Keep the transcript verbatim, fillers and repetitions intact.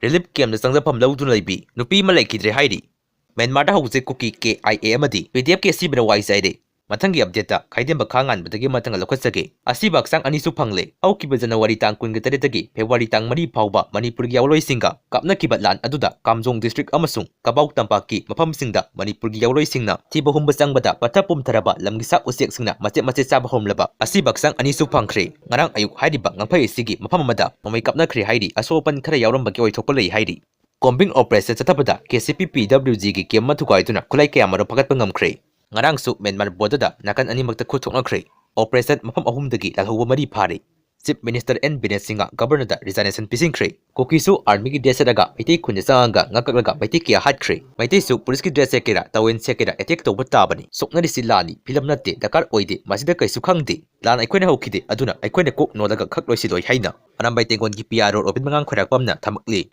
Relief ꯀꯦꯝꯗ ꯆꯪꯖꯐꯝ ꯂꯧꯗꯨꯅ ꯂꯩꯕꯤ ꯅꯨꯄꯤ ꯑꯃ ꯂꯩꯈꯤꯗ꯭ꯔꯦ ꯍꯥꯏꯔꯤ꯫ ꯃ꯭ꯌꯥꯟꯃꯥꯔꯗ ꯍꯧꯖꯤꯛ ꯀꯨꯀꯤ ꯀꯦ ꯑꯥꯏ ꯑꯦ ꯑꯃꯗꯤ ꯄꯤ ꯗꯤ ꯑꯦꯐꯀꯤ ꯑꯁꯤꯕꯅ ꯋꯥꯏ ꯆꯥꯏꯔꯦ꯫ ꯃꯊꯪꯒꯤ ꯑꯞꯗꯦꯠꯇ ꯈꯥꯏꯗꯦꯝꯕ ꯈꯥ ꯉꯥꯟꯕꯗꯒꯤ ꯃꯊꯪ ꯂꯧꯈꯠꯆꯒꯦ꯫ ꯑꯁꯤꯕ ꯍꯛꯆꯥꯡ ꯑꯅꯤꯁꯨ ꯐꯪꯂꯦ꯫ ꯍꯧꯈꯤꯕ ꯖꯅꯋꯥꯔꯤ ꯇꯥꯡ ꯀꯨꯟꯒ ꯇꯔꯦꯠꯇꯒꯤ ꯐꯦꯕ꯭ꯔꯨꯋꯥꯔꯤ ꯇꯥꯡ ꯃꯔꯤ ꯐꯥꯎꯕ ꯃꯅꯤꯄꯨꯔꯒꯤ ꯌꯥꯑꯣꯟꯂꯣꯏꯁꯤꯡꯒ ꯀꯥꯞꯅꯈꯤꯕ ꯂꯥꯟ ꯑꯗꯨꯗ ꯀꯥꯝꯖꯣꯡ ꯗꯤꯁꯇ꯭ꯔꯤꯛ ꯑꯃꯁꯨꯡ ꯀꯕꯥꯎ ꯇꯝꯄꯥꯛꯀꯤ ꯃꯐꯝꯁꯤꯡꯗ ꯃꯅꯤꯄꯨꯔꯒꯤ ꯌꯥꯑꯣꯟꯂꯣꯏꯁꯤꯡꯅ ꯊꯤꯕ ꯍꯨꯝꯕ ꯆꯪꯕꯗ ꯄꯠꯊ ꯄꯨꯝꯊꯔꯕ ꯂꯝꯒꯤ ꯁꯥ ꯎꯆꯦꯛꯁꯤꯡꯅ ꯃꯆꯦꯠ ꯃꯆꯦꯠ ꯆꯥꯕ ꯍꯧꯔꯝꯂꯕ ꯑꯁꯤꯕ ꯍꯛꯆꯥꯡ ꯑꯅꯤꯁꯨ ꯐꯪꯈ꯭ꯔꯦ꯫ ꯉꯔꯥꯡ ꯑꯌꯨꯛ ꯍꯥꯏꯔꯤꯕ ꯉꯝꯐꯩ ꯑꯁꯤꯒꯤ ꯃꯐꯝ ꯑꯃꯗ ꯅꯣꯡꯃꯩ ꯀꯥꯞꯅꯈ꯭ꯔꯦ ꯍꯥꯏꯔꯤ꯫ ꯑꯁꯣꯛ ꯑꯄꯟ ꯈꯔ ꯌꯥꯎꯔꯝꯕꯒꯤ ꯑꯣꯏꯊꯣꯛꯄ ꯂꯩ ꯍꯥꯏꯔꯤ꯫ ꯀꯣꯝꯕꯤꯡ ꯑꯣꯄꯔꯦꯁꯟ ꯆꯠꯊꯕꯗ ꯀꯦ ꯁꯤ ꯄꯤ ꯄꯤ ꯗꯕ꯭ꯂꯤꯎ ꯖꯤꯒꯤ ꯀꯦꯝ ꯑꯃ ꯊꯨꯒꯥꯏꯗꯨꯅ ꯈꯨꯠꯂꯥꯏ ꯀꯌꯥꯃꯔꯨꯝ ꯐꯥꯒꯠꯄ ꯉꯝꯈ꯭ꯔꯦ꯫ ꯉꯔꯥꯡꯁꯨ ꯃ꯭ꯌꯥꯟꯃꯥꯔ ꯕꯣꯔꯗꯔꯗ ꯅꯥꯀꯟ ꯑꯅꯤꯃꯛꯇ ꯈꯨꯠ ꯊꯣꯛꯅꯈ꯭ꯔꯦ꯫ ꯑꯣꯄꯔꯦꯁꯟ ꯃꯐꯝ ꯑꯍꯨꯝꯗꯒꯤ ꯂꯥꯜꯍꯧꯕ ꯃꯔꯤ ꯐꯥꯔꯦ꯫ ꯆꯤꯐ ꯃꯤꯅꯤꯁꯇꯔ ꯑꯦꯟ ꯕꯤꯔꯦꯟ ꯁꯤꯡꯅ ꯒꯕꯔꯅꯔꯗ ꯔꯤꯖꯥꯏꯅꯦꯁꯟ ꯄꯤꯁꯤꯟꯈ꯭ꯔꯦ꯫ ꯀꯨꯀꯤꯁꯨ ꯑꯥꯔꯃꯤꯒꯤ ꯗ꯭ꯔꯦꯁ ꯁꯦꯠꯂꯒ ꯃꯩꯇꯩ ꯈꯨꯟꯗ ꯆꯪꯉꯒ ꯉꯛ ꯀꯛꯂꯒ ꯃꯩꯇꯩ ꯀꯌꯥ ꯍꯥꯠꯈ꯭ꯔꯦ꯫ ꯃꯩꯇꯩꯁꯨ ꯄꯨꯂꯤꯁꯀꯤ ꯗ꯭ꯔꯦꯁ ꯁꯦꯠꯀꯦꯔꯥ, ꯇꯋꯦꯜ ꯁꯦꯠꯀꯦꯔꯥ, ꯑꯦꯇꯦꯛ ꯇꯧꯕ ꯇꯥꯕꯅꯤ꯫ ꯁꯣꯛꯅꯔꯤꯁꯤ ꯂꯥꯟꯅꯤ, ꯐꯤꯂꯝ ꯅꯠꯇꯦ, ꯗꯔꯀꯥꯔ ꯑꯣꯏꯗꯦ, ꯃꯁꯤꯗ ꯀꯩꯁꯨ ꯈꯪꯗꯦ꯫ ꯂꯥꯟ ꯑꯩꯈꯣꯏꯅ ꯍꯧꯈꯤꯗꯦ, ꯑꯗꯨꯅ ꯑꯩꯈꯣꯏꯅ ꯀꯣꯛ ꯅꯣꯜꯂꯒ ꯈꯛ ꯂꯣꯏꯁꯤꯜꯂꯣꯏ ꯍꯥꯏꯅ ꯑꯔꯥꯝꯕꯥꯏ ꯇꯦꯡꯒꯣꯟꯒꯤ ꯄꯤ ꯑꯥꯔ ꯑꯣ ꯔꯣꯕꯤꯟ ꯃꯉꯥꯡ ꯈꯣꯏꯔꯥꯛꯄꯝꯅ ꯊꯝꯃꯛꯂꯤ꯫